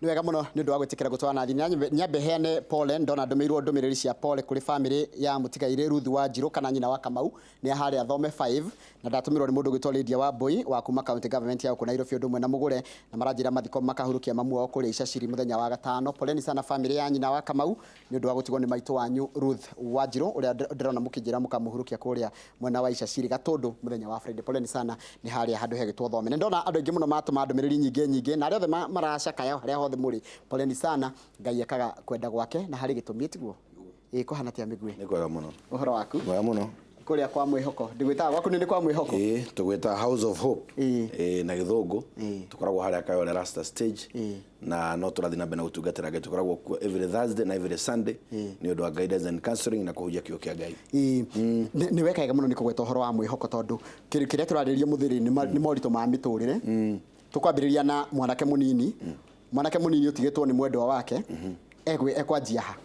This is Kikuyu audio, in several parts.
Nĩ wega mũno nĩ ũndũ wa gwĩtĩkĩra gũtwarana na nyambe heane pole. Ndona ndũmĩirwo ndũmĩrĩri cia pole kũrĩ famĩlĩ ya mũtigairĩ Ruth wa Njirũ kana nyina wa Kamau, nĩ harĩa Thome 5, na ndatũmĩrwo nĩ mũndũ ũgwĩtwo Lydia Wambui wa kuma county government ya gũkũ Nairobi, ũndũ ũmwe na Mũgũre, na maranjĩra mathiko makahurukia mamu wao kũrĩa Icaciri mũthenya wa gatano. Poleni sana famĩlĩ ya nyina wa Kamau nĩ ũndũ wa gũtigwo nĩ maitũ wanyu Ruth Wanjirũ, ũrĩa ndĩrona mũkĩnjĩra mũkamũhurukia kũrĩa mwena wa Icaciri Gatũndũ mũthenya wa Friday. Poleni sana, nĩ harĩa handũ hegĩtwo Thome. Nĩ ndona andũ aingĩ mũno matũma ndũmĩrĩri nyingĩ nyingĩ, na arĩa othe maracakaya harĩa hothe mũrĩ, poleni sana. Ngai ekaga kwenda gwake na harĩ gĩtũmi, tiguo? Ĩĩ, kũhana atĩa Mĩguĩ? Nĩ kwega mũno. Ũhoro waku? Mwega mũno. Kũrĩa kwa mwĩhoko, ndĩgwĩtaga gwaku nĩ kwa mwĩhoko? Ĩĩ, tũgwĩtaga House of Hope. Ĩĩ, na Gĩthũngũ. Tũkoragwo harĩa Kayole Rasta Stage. Na no tũrathiĩ na mbere na gũtungatĩra Ngai. Tũkoragwo kuo every Thursday na every Sunday nĩ ũndũ wa guidance and counseling na kũhunjia kiugo kĩa Ngai. Ĩĩ, nĩ weka wega mũno nĩ kũgweta ũhoro wa mwĩhoko, tondũ kĩrĩa tũrarĩrĩria mũthĩrĩ nĩ moritũ ma mĩtũrĩre. Tũkwambĩrĩria na mwanake mũnini, mwanake mũnini ũtigĩtwo nĩ mwendwa wake, ekwanjia ha,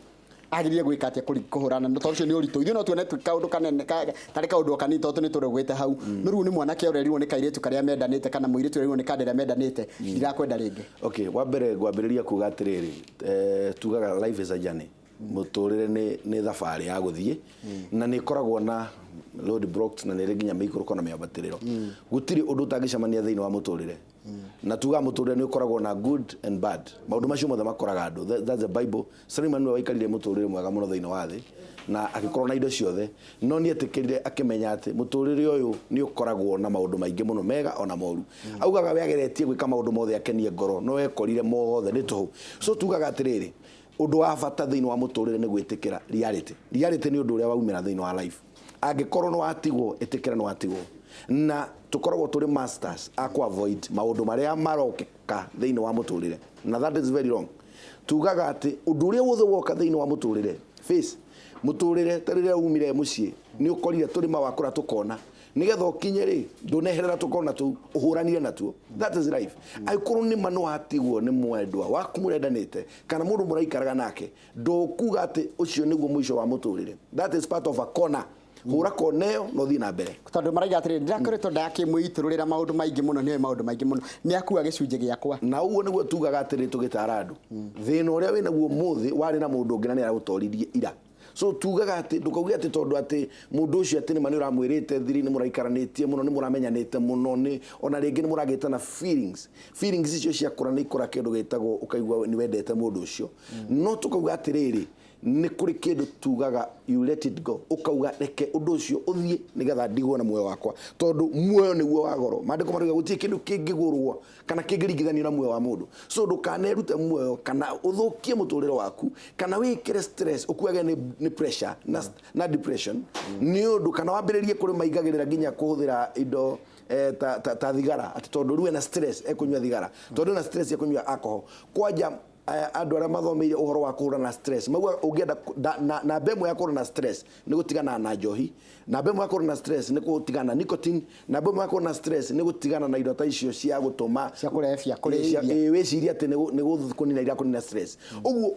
agĩrĩire gwĩka atĩa kũhũrana tondũ ũcio nĩ ũritũ? Ithuĩ no tuone kaũndũ kanene tarĩ kaũndũ o kanini tondũ nĩ tũrũgĩte hau, no rĩu nĩ mwanake ũrerirwo nĩ kairĩtu karĩa mendanĩte kana mũirĩtu ũrerirwo nĩ kandĩ arĩa mendanĩte, "Ndirakwenda rĩngĩ." Okay, wa mbere ngwambĩrĩria kuga atĩrĩrĩ, tugaga life is a journey. Mũtũrĩre nĩ thabarĩ ya gũthiĩ na nĩ ĩkoragwo na road blocks na nĩ ĩrĩ nginya mĩikũrũko na mĩambatĩrĩro. Gũtirĩ ũndũ ũtangĩcemania thĩinĩ wa mũtũrĩre, na tugaga mũtũrĩre nĩ ũkoragwo na good and bad. Maũndũ macio mothe makoraga andũ. That's the Bible. Suleiman nĩwe waikarire mũtũrĩre mwega mũno thĩinĩ wa thĩ na agĩkorwo na indo ciothe, no nĩ etĩkĩrire akĩmenya atĩ mũtũrĩre ũyũ nĩ ũkoragwo na maũndũ maingĩ mũno mega ona moru. Augaga we ageretie gwĩka maũndũ mothe akenie ngoro, no ekorire mothe nĩ tũhũ. So tugaga atĩrĩrĩ, ũndũ wa bata thĩinĩ wa mũtũrĩre nĩ gwĩtĩkĩra reality. Reality nĩ ũndũ ũrĩa waumĩra thĩinĩ wa life. Angĩkorwo nĩ watigwo, ĩtĩkĩra nĩ watigwo. Na tũkoragwo tũrĩ masters a ku avoid maũndũ marĩa marokĩka thĩinĩ wa mũtũrĩre, na that is very wrong. Tugaga atĩ ũndũ ũrĩa wothe woka thĩinĩ wa mũtũrĩre, face mũtũrĩre. Ta rĩrĩa umire mũciĩ, nĩ ũkorire tũrĩma wakũra tũkona, nĩgetha ũkinye rĩ, ndũneherera tũkona tũu, ũhũranire natuo. That is life. Angĩkorwo nĩ ma nĩ watigwo nĩ mwendwa waku mũrendanĩte kana mũndũ mũraikaraga nake, ndũkuga atĩ ũcio nĩguo mũico wa mũtũrĩre. That is part of a corner. Hũra kona ĩyo na ũthiĩ na mbere. Tondũ maraiga atĩrĩrĩ, "Ndĩrakoretwo ndakĩmwĩitũrũrĩra maũndũ maingĩ mũno, nĩoĩ maũndũ maingĩ mũno, nĩ akua gĩcunjĩ gĩakwa." Na ũguo nĩguo tugaga atĩrĩ, tũgĩtara andũ, thĩna ũrĩa wĩ naguo mũthĩ warĩ na mũndũ ũngĩ na nĩ aragũtoririe ira. So tugaga atĩ ndũkauge atĩ tondũ atĩ mũndũ ũcio atĩ nĩma nĩ ũramwĩrĩte thiri, nĩ mũraikaranĩtie mũno, nĩ mũramenyanĩte mũno, nĩ ona rĩngĩ nĩ mũragĩte na feelings. Feelings icio ciakũra nĩ ikũra kĩndũ gĩtagwo ũkaigua nĩ wendete mũndũ ũcio. No tũkauga atĩrĩrĩ, nĩ kũrĩ kĩndũ tugaga you let it go, ũkauga reke ũndũ ũcio ũthiĩ nĩgetha ndigwo na muoyo wakwa, tondũ muoyo nĩguo wa goro. Maandĩko marauga gũtirĩ kĩndũ kĩngĩgũrwo kana kĩngĩringithanio na muoyo wa mũndũ. So ndũkanerute muoyo kana ũthũkie mũtũrĩre waku kana wĩkĩre stress, ũkuage nĩ pressure na depression nĩ ũndũ, kana wambĩrĩrie kũrĩ maigagĩrĩra nginya kũhũthĩra indo ta thigara, atĩ tondũ rĩu ena stress ekũnyua thigara, tondũ ena stress ekũnyua alcohol. Kwanja andũ arĩa mathomeire ũhoro wa kũhũrana na stress mauga ũngĩenda namba ĩmwe ya kũhũrana na stress nĩ gũtigana na njohi, namba ĩmwe ya kũhũrana na stress nĩ gũtigana na nicotine, namba ĩmwe ya kũhũrana na stress nĩ gũtigana na indo ta icio cia gũtũma cia kũrebia, kũrĩithia. Ĩĩ, wĩcirie atĩ nĩ kũnina irakũnina stress. Ũguo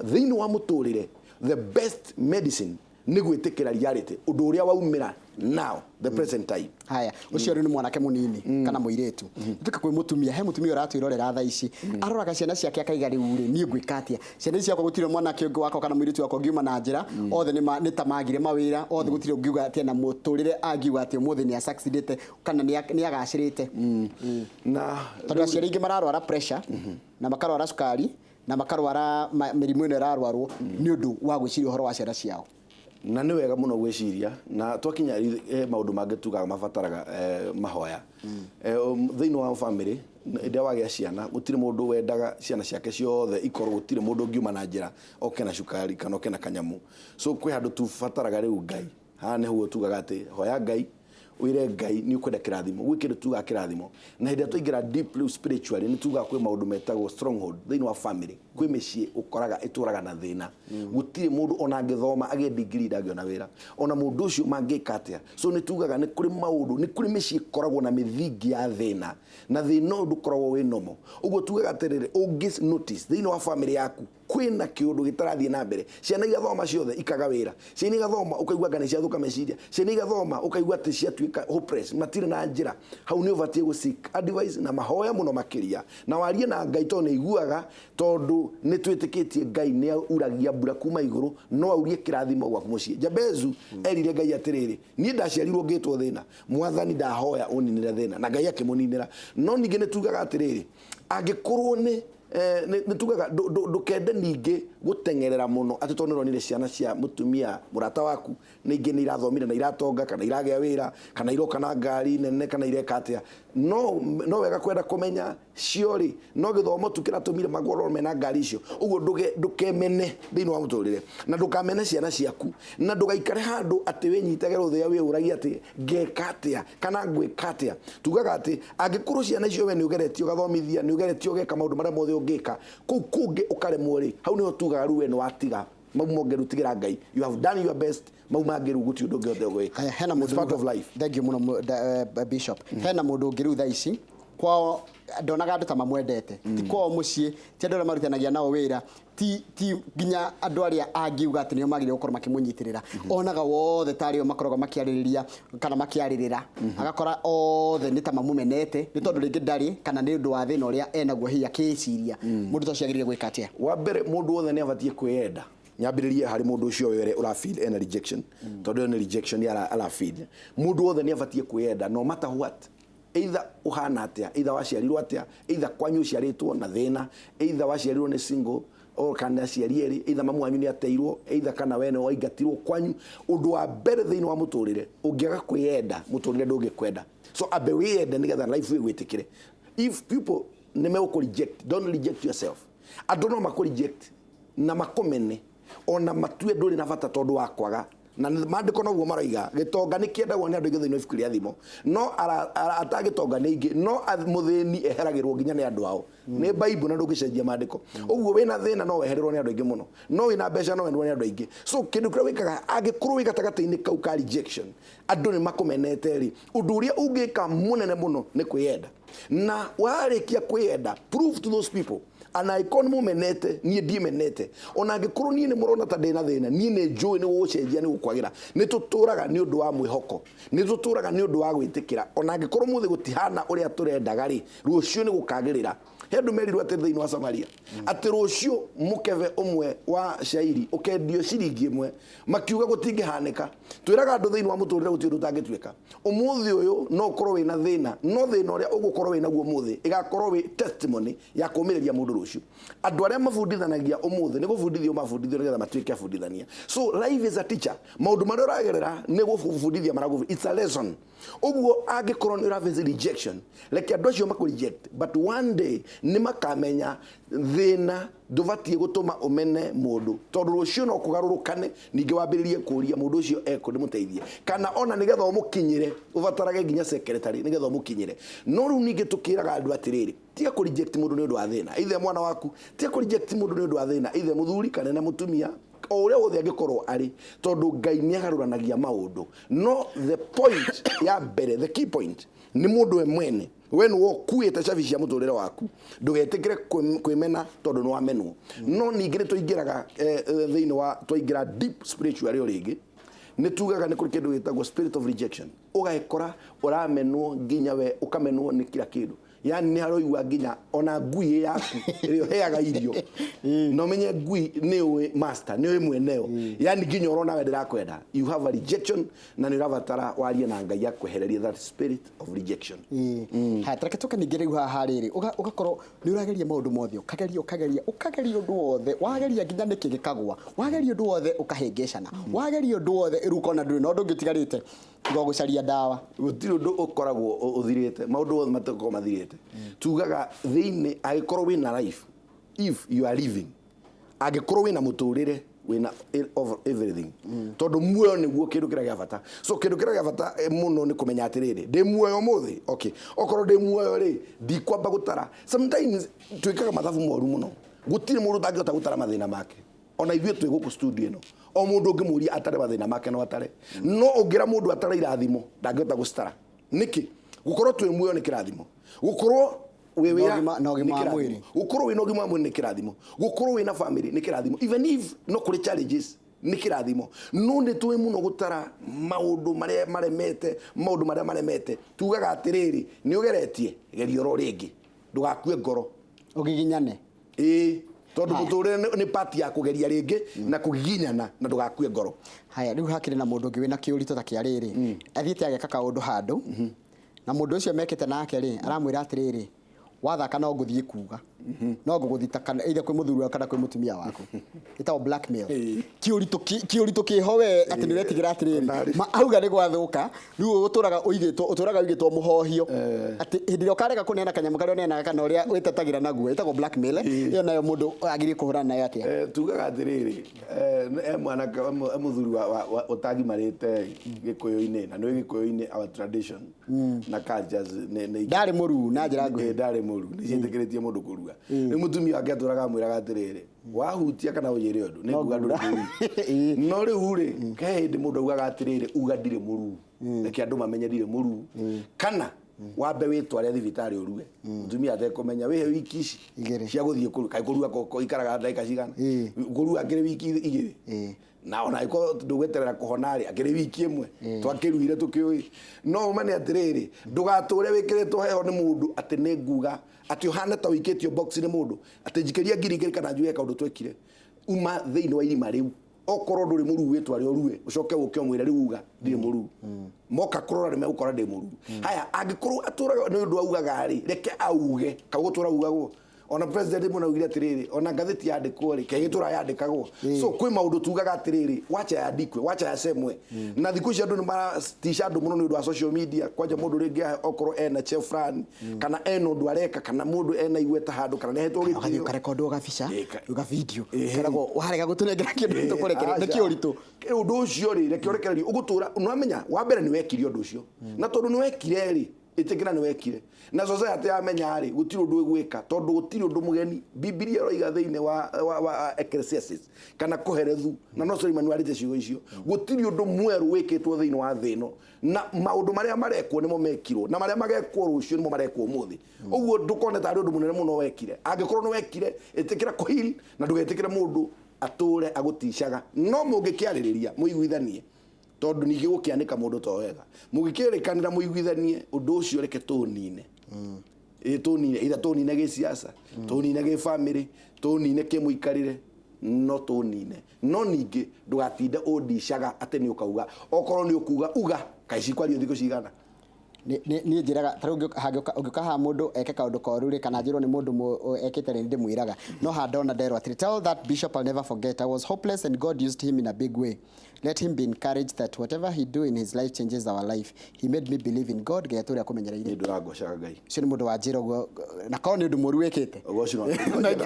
thĩinĩ wa mũtũrĩre, the best medicine nĩ gwĩtĩkĩra reality, ũndũ ũrĩa waumĩra now, the present time. Haya, ũcio rĩu nĩ mwanake mũnini kana mũirĩtu. Tuke kwĩ mũtumia, he mũtumia ũratwĩrorera thaa ici, aroraga ciana ciake akaiga, "Rĩu rĩ, niĩ ngwĩka atĩa? Ciana ici ciakwa gũtirĩ mwanake ũngĩ wakwa kana mũirĩtu wakwa ũngiuma na njĩra, othe nĩ ta magire mawĩra othe, gũtirĩ ũngiuga atĩ ena mũtũrĩre angiuga atĩ ũmũthĩ nĩ asucceedĩte kana nĩ agacĩrĩte." Na Tondũ aciari aingĩ mararwara pressure na makarwara cukari na makarwara mĩrimũ ĩno ĩrarwarwo nĩ ũndũ wa gwĩciria ũhoro wa ciana ciao. Na nĩ wega mũno gwĩciria, na twakinya he maũndũ mangĩ tugaga mabataraga mahoya. Thĩinĩ wa family, hĩndĩ ĩrĩa wagĩa ciana, gũtirĩ mũndũ wendaga ciana ciake ciothe ikorwo, gũtirĩ mũndũ ũngiuma na njĩra oke na cukari kana oke na kanyamũ. So kwĩ handũ tubataraga rĩu Ngai. Haha nĩguo tugaga atĩ hoya Ngai, wĩre Ngai nĩ ũkwenda kĩrathimo. Gwĩ kĩndũ tugaga kĩrathimo, na hĩndĩ ĩrĩa twaingĩra deep rĩu spiritually, nĩ tugaga kwĩ maũndũ metagwo stronghold thĩinĩ wa family. Kwĩ mĩciĩ ũkoraga ĩtũraga na thĩna, gũtirĩ mũndũ ona angĩthoma agĩe degree ndangĩona wĩra, ona mũndũ ũcio mangĩka atĩa. So nĩ tugaga nĩ kũrĩ maũndũ, nĩ kũrĩ mĩciĩ ĩkoragwo na mĩthingi ya thĩna, na thĩna ũyũ ndũkoragwo wĩ normal. Ũguo tugaga atĩrĩrĩ, ũngĩ notice thĩinĩ wa family yaku Kwĩna kĩũndũ gĩtarathiĩ na mbere. Ciana igathoma ciothe ikaga wĩra, ciana igathoma ũkaigua anga nĩ ciathũka meciria, ciana igathoma ũkaigua atĩ ciatuĩka hopeless, matirĩ na njĩra. Hau nĩ ũbatiĩ gũ seek advice na mahoya mũno makĩria, na warie na Ngai tondũ nĩ aiguaga, tondũ nĩ twĩtĩkĩtie Ngai nĩ auragia mbura kuma igũrũ, no aurie kĩrathimo gwaku mũciĩ. Jabezu erire Ngai atĩrĩrĩ, niĩ ndaciarirwo ngĩtwo thĩna, Mwathani ndahoya ũninĩre thĩna, na Ngai akĩmũninĩra. No ningĩ nĩ tugaga atĩrĩrĩ, angĩkorwo nĩ nĩ tugaga ndũkende ningĩ gũteng'erera mũno atĩ tondũ nĩ ũronire ciana cia mũtumia mũrata waku nĩ ingĩ nĩ irathomire na iratonga, kana iragĩa wĩra, kana iroka na ngari nene, kana ireka atĩa. No wega kwenda kũmenya cio rĩ, no gĩthomo tu kĩratũmire makorwo mena ngari icio. Ũguo ndũkemene thĩinĩ wa mũtũrĩre, na ndũkamene ciana ciaku, na ndũgaikare handũ atĩ wĩnyitage rũthĩa wĩyũragie atĩ ngeka atĩa kana ngwĩka atĩa. Tugaga atĩ angĩkorwo ciana icio we nĩ ũgeretie ũgathomithia, nĩ ũgeretie ũgeka maũndũ marĩa mothe ũngĩka, kũu kũngĩ ũkaremwo rĩ, hau nĩho tugaga rĩu we nĩ watiga mau mongĩ rĩu tigĩra Ngai, you have done your best, mau mangĩ rĩu gũtirĩ ũndũ ũngĩhota gwĩka. Haya, hena It's mũndũ part of life. Thank you mũno Bishop. Hena mũndũ ũngĩ rĩu thaa ici kwao ndonaga andũ ta mamwendete, ti kwao mũciĩ, ti andũ arĩa marutanagia nao wĩra, ti nginya andũ arĩa angiuga atĩ nĩo magĩrĩirwo gũkorwo makĩmũnyitĩrĩra. Onaga wothe tarĩ o makoragwo makĩarĩrĩria kana makĩarĩrĩra, agakora othe nĩ ta mamũmenete nĩ tondũ rĩngĩ ndarĩ kana nĩ ũndũ wa thĩna ũrĩa enaguo hihi akĩĩciria. Mũndũ ta ũcio agĩrĩire gwĩka atĩa? Wa mbere, mũndũ wothe nĩ abatiĩ kwĩyenda. Nyambĩrĩrie harĩ mũndũ ũcio were ũra feel ena rejection, tondũ ĩyo nĩ rejection ara feel. Mũndũ wothe nĩ abatiĩ kwĩyenda no matter what, either ũhana atĩa, either waciarirwo atĩa, either kwanyu ũciarĩtwo na thĩna, either waciarirwo nĩ single or kana aciari erĩ, either mamu wanyu nĩ ateirwo, either kana we nĩ waingatirwo kwanyu. Ũndũ wa mbere thĩinĩ wa mũtũrĩre, ũngĩaga kwĩyenda mũtũrĩre ndũngĩkwenda. So ambe wĩyende nĩgetha life ĩgwĩtĩkĩre. If people nĩ megũkũ reject, don't reject yourself. Andũ no makũ reject na makũmene ona matue ndũrĩ na bata tondũ wa kwaga, na maandĩko noguo maroiga, gĩtonga nĩ kĩendagwo nĩ andũ aingĩ thĩinĩ wa ibuku rĩa Thimo, no atagĩtonga nĩ aingĩ, no mũthĩni eheragĩrwo nginya nĩ andũ ao. Nĩ Bible na ndũngĩcenjia maandĩko. Ũguo wĩna thĩna no wehererwo nĩ andũ aingĩ mũno, no wĩna mbeca no wendwo nĩ andũ aingĩ. So kĩndũ kĩrĩa wĩkaga angĩkorwo wĩ gatagatĩ-inĩ kau ka rejection, andũ nĩ makũmenete rĩ, ũndũ ũrĩa ũngĩka mũnene mũno nĩ kwĩyenda. Na warĩkia kwĩyenda, prove to those people, ana angĩkorwo nĩ mũmenete, niĩ ndiĩmenete. Ona angĩkorwo niĩ nĩ mũrona ta ndĩna thĩna, niĩ nĩ njũĩ nĩ gũgũcenjia, nĩ gũkwagĩra. Nĩ tũtũraga nĩ ũndũ wa mwĩhoko, nĩ tũtũraga nĩ ũndũ wa gwĩtĩkĩra. Ona angĩkorwo mũthĩ gũtihana ũrĩa tũrendaga rĩ, rũciũ nĩ gũkagĩrĩra. He andũ merirwo atĩ thĩinĩ wa Samaria atĩ rũciũ mũkebe ũmwe wa cairi ũkendio ciringi ĩmwe, makiuga gũtingĩhanĩka. Twĩraga andũ thĩinĩ wa mũtũrĩre gũtirĩ ũndũ ũtangĩtuĩka. Ũmũthĩ ũyũ no ũkorwo wĩna thĩna, no thĩna ũrĩa ũgũkorwo wĩnaguo ũmũthĩ ĩgakorwo wĩ testimony ya kũũmĩrĩria mũndũ rũciũ. Andũ arĩa mabundithanagia ũmũthĩ nĩ gũbundithio mabundithio nĩgetha matuĩke abundithania. So life is a teacher. Maũndũ marĩa ũragerera nĩ gũbundithia maragũbundithia. It's a lesson. Ũguo angĩkorwo nĩ ũraface rejection, reke andũ acio makũ reject, but one day nĩ makamenya thĩna ndũbatiĩ gũtũma ũmene mũndũ, tondũ rũciũ no kũgarũrũkane, ningĩ wambĩrĩrie kũũria mũndũ ũcio ekũ ndĩmũteithie, kana ona nĩgetha ũmũkinyĩre ũbatarage nginya secretary nĩgetha ũmũkinyĩre. No rĩu ningĩ tũkĩraga andũ atĩrĩrĩ, tiga kũ reject mũndũ nĩ ũndũ wa thĩna, either mwana waku, tiga kũ reject mũndũ nĩ ũndũ wa thĩna, either mũthuri kana na mũtumia, o ũrĩa wothe angĩkorwo arĩ, tondũ Ngai nĩ agarũranagia maũndũ. No the point ya mbere, the key point, nĩ mũndũ we mwene. We nĩwe ũkuĩte cabi cia mũtũrĩre waku, ndũgetĩkĩre kwĩmena tondũ nĩ wamenwo. No ningĩ nĩ tũingĩraga thĩinĩ wa, twaingĩra deep spiritually o rĩngĩ, nĩ tugaga nĩ kũrĩ kĩndũ gĩtagwo spirit of rejection. Ũgagĩkora ũramenwo nginya we ũkamenwo nĩ kila kĩndũ. Yani nĩ haroigua nginya ona ngui yaku ĩrĩa ũheaga irio, na ũmenye ngui nĩ ũĩ master, nĩ ũĩ mweneo, yani nginya ũrona we ndĩrakwenda. You have a rejection na nĩ ũrabatara warie na Ngai akwehererie that spirit of rejection. Haya, tareke tũke ningĩ rĩu haha rĩrĩ, ũgakorwo nĩ ũrageria maũndũ mothe, ũkageria, ũkageria, ũkageria ũndũ wothe, wageria nginya nĩkĩ gĩkagũa, wageria ũndũ wothe ũkahĩngĩcana, wageria ũndũ wothe rĩu ũkona ndũrĩ na ũndũ ũngĩ ũtigarĩte tiga gũcaria ndawa. Gũtirĩ ũndũ ũkoragwo ũthirĩte, maũndũ mothe matikoragwo mathirĩte. Tugaga thĩinĩ angĩkorwo wĩna life, if you are living, angĩkorwo wĩna mũtũrĩre, wĩna of everything. Tondũ muoyo nĩguo kĩndũ kĩrĩa gĩa bata. So kĩndũ kĩrĩa gĩa bata mũno nĩ kũmenya atĩrĩrĩ, ndĩ muoyo ũmũthĩ, okay, okorwo ndĩ muoyo rĩ, ndikwamba gũtara. Sometimes twĩkaga mathabu moru mũno. Gũtirĩ mũndũ ũtangĩhota gũtara mathĩna make. Ona ithuĩ twĩ gũkũ studio ĩno, o mũndũ ũngĩmũria atare mathĩna make no atare. No ũngĩra mũndũ atare irathimo, ndangĩhota gũcitara. Nĩkĩ? Gũkorwo twĩ muoyo nĩ kĩrathimo. Gũkorwo Wĩ wĩra Na ũgima nĩ wa kĩrathimo. mwĩrĩ. Gũkorwo wĩna ũgima wa mwĩrĩ nĩ kĩrathimo. Gũkorwo wĩna family nĩ kĩrathimo, even if no kũrĩ challenges nĩ kĩrathimo. No nĩ tũĩ mũno gũtara maũndũ marĩa maremete, maũndũ marĩa maremete. Tugaga atĩrĩrĩ, nĩ ũgeretie, geria oro rĩngĩ, ndũgakue ngoro. Ũgiginyane. Ĩĩ, tondũ Haya. mũtũrĩre nĩ part ya kũgeria rĩngĩ na kũgiginyana na ndũgakue ngoro. Haya, rĩu hakĩrĩ na mũndũ ũngĩ wĩna kĩũritũ ta kĩa rĩrĩ, athiĩte ageka kaũndũ handũ, na mũndũ ũcio mekĩte nake rĩ, aramwĩra atĩrĩrĩ, wathaka no ngũthiĩ kuga, no ngũgũthita either kwĩ mũthuri waku kana kwĩ mũtumia waku. Ĩtagwo blackmail. Kĩũritũ kĩho we atĩ nĩ ũretigĩra atĩrĩrĩ, ma auga nĩ gwathũka, rĩu ũtũraga ũigĩtwo mũhohio atĩ hĩndĩ ĩrĩa ũkarega kũneana kanyamũ karĩa ũneanaga kana ũrĩa wĩtetagĩra naguo, ĩtagwo blackmail. Ĩyo nayo mũndũ agĩrĩire kũhũrana nayo atĩa? Tugaga atĩrĩrĩ, e mwanake, e mũthuri ũtagimarĩte gĩkũyũ-inĩ, na nĩ gĩkũyũ-inĩ our tradition na cultures nĩ Ndarĩ mũruu na njĩra nguhĩ. Ĩ, ndarĩ mũru, nĩ ciĩtĩkĩrĩtie mũndũ kũrua. Rĩu mũtumia wake atũraga amwĩraga atĩrĩrĩ, wahutia kana ũnjĩre ũndũ, nĩ nguga ndũrĩ mũruu. No rĩu rĩ, he hĩndĩ mũndũ augaga atĩrĩrĩ, uga ndirĩ mũruu, reke andũ mamenye ndirĩ mũruu, kana wambe wĩtware thibitarĩ ũrue mũtumia atekũmenya, wĩhe wiki ici 2 cia gũthiĩ kũrua. Kaĩ kũrua ikaraga ndagĩka cigana? Kũrua akĩrĩ wiki 2. Na ona angĩkorwo ndũgweterera kũhona rĩ, akĩrĩ wiki 1 twakĩruire tũkĩũĩ. No ũma nĩ atĩrĩrĩ, ndũgatũre wĩkĩrĩtwo heho nĩ mũndũ atĩ nĩ nguga atĩ ũhane ta ũikĩtio box nĩ mũndũ atĩ njikĩria 2000 kana njuge kaũndũ twekire. Uma thĩinĩ wa irima rĩu, okorwo ndũrĩ mũruu wĩtware ũrue, ũcoke ũke ũmwĩre rĩu uga ndirĩ mũruu. Moka kũrora nĩ megũkora ndĩ mũruu. Haya, angĩkorwo atũraga nĩ ũndũ augaga rĩ, reke auge kau gũtũra ugagwo. Ona president mũno augire atĩrĩrĩ, ona ngathĩti yandĩkwo rĩ, kegĩtũra yandĩkagwo. So kwĩ maũndũ tugaga atĩrĩrĩ, wacha yandikwe, wacha yasemwe. Na thikũ ici andũ nĩ maratica andũ mũno nĩ ũndũ wa social media. Kwanja mũndũ rĩngĩ okorwo ena cheo fulani, kana ena ũndũ areka, kana mũndũ ena igweta handũ, kana nĩ ahetwo ũgathiĩ gĩtĩo, ũkarekondwo gabica, ga video, Ĩhĩ. ũkeragwo warega gũtũnengera kĩndũ tũkũrekereria. Nĩ kĩũritũ. Ũndũ ũcio rĩ, reke ũrekererio ũgũtũra nĩwamenya wa mbere nĩ wekire ũndũ ũcio, na tondũ nĩ wekire rĩ, ĩtĩkĩra nĩ wekire. Na society yamenya rĩ, gũtirĩ ũndũ ĩgwĩka, tondũ gũtirĩ ũndũ mũgeni. Bibilia ĩroiga thĩinĩ wa Ecclesiastes kana Kohelethu, na no Suleiman warĩte ciugo icio, gũtirĩ ũndũ mwerũ wĩkĩtwo thĩinĩ wa thĩ ĩno, na maũndũ marĩa marekwo nĩmo mekirwo, na marĩa magekwo rũciũ nĩmo marekwo ũmũthĩ. Ũguo ndũkone tarĩ ũndũ mũnene mũno wekire. Angĩkorwo nĩ wekire, ĩtĩkĩra kũheal, na ndũgetĩkĩre mũndũ atũre agũticaga. No mũngĩkĩarĩrĩria mũiguithanie, tondũ ningĩ gũkĩanĩka mũndũ to wega, mũngĩkĩrĩkanĩra mũiguithanie ũndũ ũcio, reke tũũnine. Ĩ, tũũnine, either tũũnine gĩsiasa, tũũnine gĩbamĩrĩ, tũũnine kĩmũikarĩre, no tũũnine. No ningĩ ndũgatinde ũndicaga atĩ nĩ ũkauga. Okorwo nĩ ũkuga, uga. Kaĩ cikwario thikũ cigana? Niĩ njĩraga ta rĩu ũngĩũka haha mũndũ eke kaũndũ koru rĩ, kana njĩrwo nĩ mũndũ ekĩte rĩ, nĩ ndĩmwĩraga. No haha ndona nderwo atĩrĩ, "Tell that bishop I'll never forget. I was hopeless and God used him in a big way. Let him be encouraged that whatever he do in his life changes our life. He made me believe in God. Ngai atũre akũmenyereire." Nĩ ndũrangocaga Ngai. Ũcio nĩ mũndũ wanjĩra ũguo, na korwo nĩ ũndũ mũru wĩkĩte, Ũgoci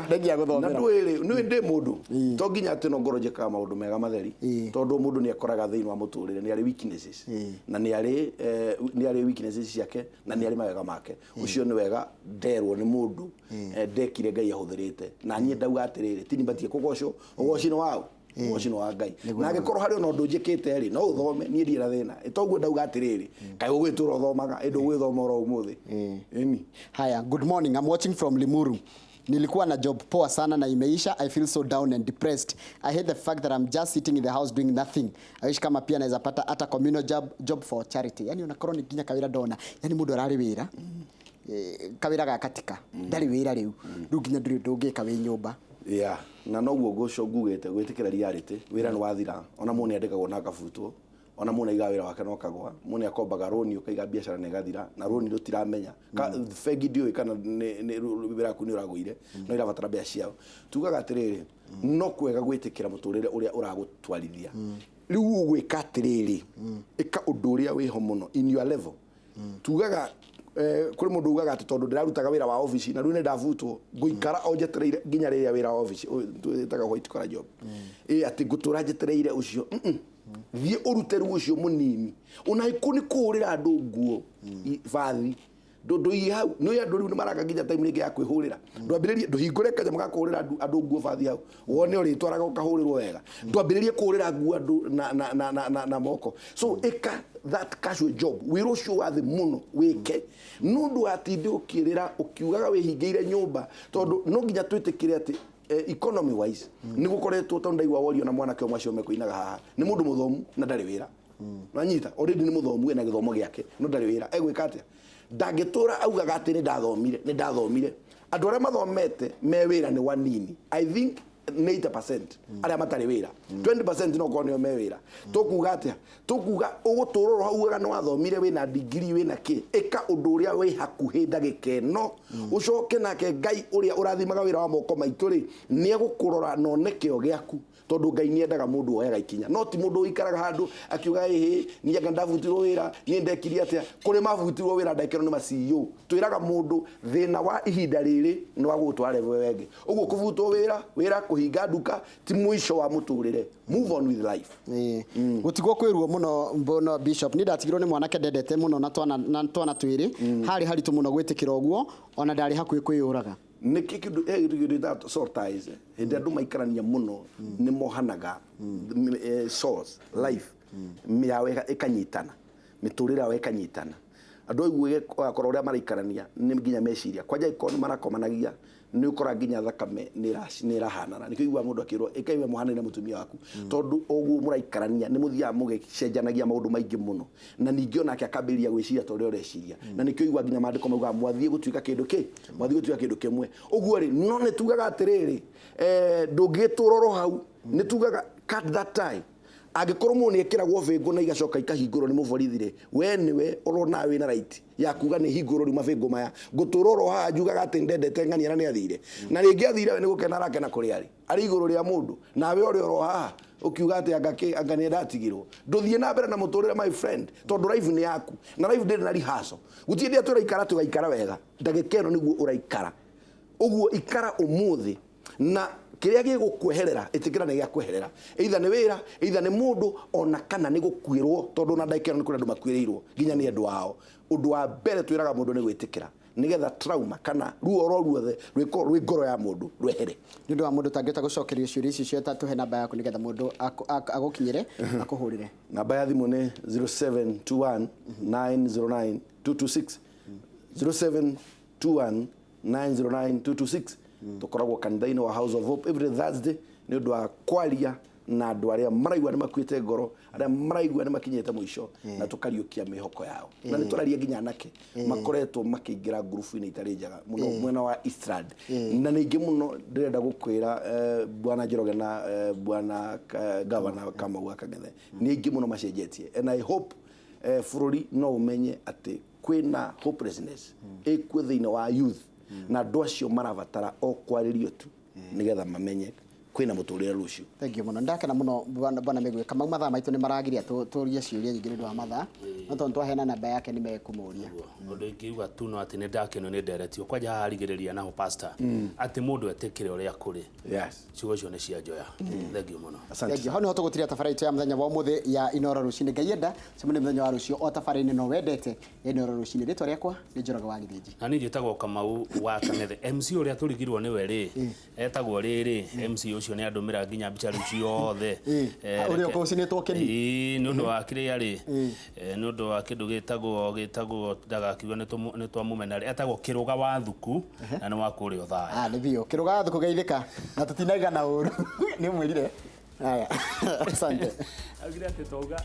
ndengia na gũthomera. Ndũĩ rĩ, nĩ ndĩ mũndũ to nginya atĩ no ngorwo njĩkaga maũndũ mega matheri, tondũ mũndũ nĩ akoraga thĩinĩ wa mũtũrĩre nĩ arĩ weaknesses, na nĩ arĩ weaknesses ciake na nĩ arĩ mawega make. Ũcio nĩ wega nderwo nĩ mũndũ, ndekire Ngai ahũthĩrĩte na niĩ ndauga atĩrĩrĩ, tini batie kũgocwo. Ũgoci nĩ waũ? Ũgoci nĩ wa Ngai. Na angĩkorwo harĩ ona ũndũ njĩkĩte rĩ, no ũthome, niĩ ndirĩ na thĩna. Toguo ndauga atĩrĩrĩ, kaĩ ũgwĩtũra ũthomaga, ĩndĩ ũgwĩthoma oro ũmũthĩ, ĩni. Haya, "Good morning. I'm watching from Limuru. Nilikuwa na job poa sana na imeisha. I feel so down and depressed. I hate the fact that I'm just sitting in the house doing nothing. I wish kama pia naweza pata hata communal job, job for charity." Yani unakorwo ni nginya kawira ndona. Yani mundu arari wira. Kawira gakatika. Ndari wira riu. Riu nginya nduri ndungika wi nyumba. Yeah, na noguo ngũco ngugĩte gwĩtĩkĩra reality, wĩra nĩ wathira. Ona mũndũ nĩ andĩkagwo na akabutwo, ona mũndũ aigaga wĩra wake no akagwa, mũndũ nĩ akombaga rũni ũkaiga biacara na ĩgathira, na rũni rũtiramenya. Bengi ndiũĩ kana wĩra waku nĩ ũragũire, no irabatara mbeca ciao. Tugaga atĩrĩrĩ, no kwega gwĩtĩkĩra mũtũrĩre ũrĩa ũragũtwarithia. Rĩu ũgwĩka atĩrĩrĩ, ĩka ũndũ ũrĩa wĩho mũno in your level. Tugaga kũrĩ mũndũ ugaga atĩ tondũ ndĩrarutaga wĩra wa obici na rĩu nĩ ndabutwo, ngũikara o njetereire nginya rĩrĩa wĩra wa obici twĩtaga white collar job, ĩ atĩ ngũtũra njetereire ũcio. Thiĩ ũrute rĩu ũcio mũnini, ona ĩkũ nĩ kũhũrĩra andũ nguo bathi. Ndũiye hau nĩ andũ rĩu nĩ maraka nginya time rĩngĩ ya kwĩhũrĩra. Ndwambĩrĩrie, ndũhingũre kanyamũ ga kũhũrĩra andũ nguo bathi hau wone ũrĩtwaraga ũkahũrĩrwo wega. Ndwambĩrĩrie kũhũrĩra nguo andũ na moko. So ĩka that casual job, wĩra ũcio wa thĩ mũno wĩke, no ndũgatinde ũkĩrĩra ũkiugaga wĩhingĩire nyũmba, tondũ no nginya twĩtĩkĩre atĩ economy wise nĩ gũkoretwo, tondũ ndaigua worio na mwanake ũmwe acio mekũinaga haha nĩ mũndũ mũthomu na ndarĩ wĩra. Nanyita already nĩ mũthomu, ena gĩthomo gĩake, no ndarĩ wĩra. Egwĩka atĩa? Ndangĩtũra augaga atĩ nĩ ndathomire, nĩ ndathomire. Andũ arĩa mathomete me wĩra nĩ wanini. I think 80% arĩa matarĩ wĩra, 20% no korwo nĩo me wĩra. Tũkuga atĩa? Tũkuga ũgũtũra oro hau ugaga nĩ wathomire, wĩna degree, wĩna kĩ. Ĩka ũndũ ũrĩa wĩ hakuhĩ ndagĩka ĩno, ũcoke nake Ngai ũrĩa ũrathimaga wĩra wa moko maitũ rĩ, nĩ egũkũrora na one kĩo gĩaku, tondũ Ngai nĩ endaga mũndũ woyaga ikinya, no ti mũndũ ũikaraga handũ akiuga, "Ĩhĩ, niĩ anga ndabutirwo wĩra, niĩ ndekire atĩa?" Kũrĩ mabutirwo wĩra ndagĩka ĩno nĩ ma CEO. Twĩraga mũndũ thĩna wa ihinda rĩrĩ nĩ wa gũgũtwara level ĩyo ĩngĩ. Ũguo kũbutwo wĩra, kũhinga nduka ti mũico wa mũtũrĩre. Move on with life. Ĩĩ. Gũtigwo kwĩruo mũno mũno, Bishop. Niĩ ndatigirwo nĩ mwanake ndendete mũno na twana twĩrĩ. Harĩ haritũ mũno gwĩtĩkĩra ũguo, ona ndarĩ hakuhĩ kwĩyũraga. Nĩkĩ kĩndũ he kĩndũ gĩtagwo soul ties. Hĩndĩ andũ maikarania mũno nĩ mohanaga souls, life yao ĩkanyitana, mĩtũrĩre yao ĩkanyitana. Andũ aiguo ũgakorwo ũrĩa maraikarania nĩ nginya meciria kwanja ĩkorwo nĩ marakomanagia, nĩ ũkora nginya thakame nĩ ĩrahanana. Nĩkĩo ũiguaga mũndũ akĩrwo ĩka iwe mũhanaine na mũtumia waku, tondũ ũguo mũraikarania nĩ mũthiaga mũgĩcenjanagia maũndũ maingĩ mũno, na ningĩ onake akambĩrĩria gwĩciria ta ũrĩa ũreciria. Na nĩkĩo ũiguaga nginya maandĩko maugaga mwathiĩ gũtuĩka kĩndũ kĩ mwathiĩ gũtuĩka kĩndũ kĩmwe. Ũguo rĩ, no nĩ tugaga atĩrĩrĩ, ndũngĩtũra oro hau. Nĩ tugaga cut that tie. Angĩkorwo mũndũ nĩ ekĩragwo bĩngũ na igacoka ikahingũrwo nĩ mũborithi rĩ, we nĩwe ũrona wĩna right ya kuga nĩ hingũrwo rĩu mabĩngũ maya, ngũtũra oro haha njugaga atĩ ndendete ng'ania na nĩ athire? Na rĩngĩ athire we nĩ gũkena arakena kũrĩa arĩ igũrũ rĩa mũndũ, nawe ũrĩ oro haha ũkiuga atĩ anga kĩ, anga nĩ ndatigirwo. Ndũthiĩ na mbere na mũtũrĩre, my friend, tondũ life nĩ yaku na life ndĩrĩ na rehearsal. Gũtirĩ hĩndĩ atĩ ũraikara tũgaikara wega. Ndagĩka ĩno nĩguo ũraikara ũguo, ikara ũmũthĩ, na kĩrĩa gĩgũkweherera ĩtĩkĩra nĩ gĩakweherera, either nĩ wĩra, either nĩ mũndũ, ona kana nĩ gũkuĩrwo, tondũ ona ndagĩka ĩno nĩ kũrĩ andũ makuĩrĩirwo nginya nĩ andũ ao. Ũndũ wa mbere twĩraga mũndũ nĩ gwĩtĩkĩra, nĩgetha trauma kana ruo oro ruothe rwĩkorwo rwĩ ngoro ya mũndũ rwehere. Nĩ ũndũ wa mũndũ ũtangĩhota gũcokerio ciũria ici ciothe, tũhe namba yaku nĩgetha mũndũ agũkinyĩre akũhũrĩre. Namba ya thimũ nĩ 0721 909 226, 0721 909 226. Tũkoragwo kanitha-inĩ wa House of Hope every Thursday nĩ ũndũ wa kwaria na andũ arĩa maraigua nĩ makuĩte ngoro, arĩa maraigua nĩ makinyĩte mũico, na tũkariũkia mĩhoko yao. Na nĩ tũraria nginya anake makoretwo makĩingĩra ngurubu-inĩ itarĩ njega mũno mwena wa Eastland. Na ningĩ mũno ndĩrenda gũkwĩra, bwana Njoroge na bwana Gavana Kamau wa Kang'ethe, nĩ aingĩ mũno macenjetie, and I hope bũrũri no ũmenye atĩ kwĩna hopelessness ĩkuo thĩinĩ wa youth, na andũ acio marabatara o kwarĩrio tu nĩgetha mamenye kwĩna mũtũrĩre rũciũ. Thank you mũno, ndakena mũno, bwana Mĩgwĩ Kamau. Mathaa maitũ nĩ maragiria tũrie ciũria nyingĩ nĩ ũndũ wa mathaa, no tondũ twaheana namba yake nĩ mekũmũria. Ũndũ ingiuga tu no atĩ nĩ ndakenio nĩ nderetio kwanja haha arigĩrĩria naho pastor atĩ mũndũ etĩkĩre ũrĩa kũrĩ. Ciugo icio nĩ cia njoya. Thank you mũno. Asante. Thank you. Hau nĩho tũgũtiria tabara itũ ya mũthenya wa ũmũthĩ ya Inoro Rũcinĩ. Ngai enda cemanie mũthenya wa rũciũ o tabara-inĩ no wendete ya Inoro Rũcinĩ. Rĩtwa rĩakwa nĩ Njoroge wa Gĩthĩnji. Na niĩ njĩtagwo Kamau wa Kang'ethe. MC ũrĩa tũrigirwo nĩwe rĩ, etagwo rĩrĩ MC ũcio nĩ andũmĩra nginya mbica rĩu ciothe. Ũrĩa ũkũcinĩtwo kĩni. Ĩĩ, nĩ ũndũ wa kĩrĩa rĩ, nĩ ũndũ wa kĩndũ gĩtagwo ndagakiuga nĩ twamũmena rĩ, etagwo Kĩrũga wa Thuku na nĩ wa kũrĩa Othaya. Ah, nĩ biũ Kĩrũga wa Thuku geithĩka na tũtinaigana ũru nĩ mwĩrire. Haya, asante. Augire atĩ twauga.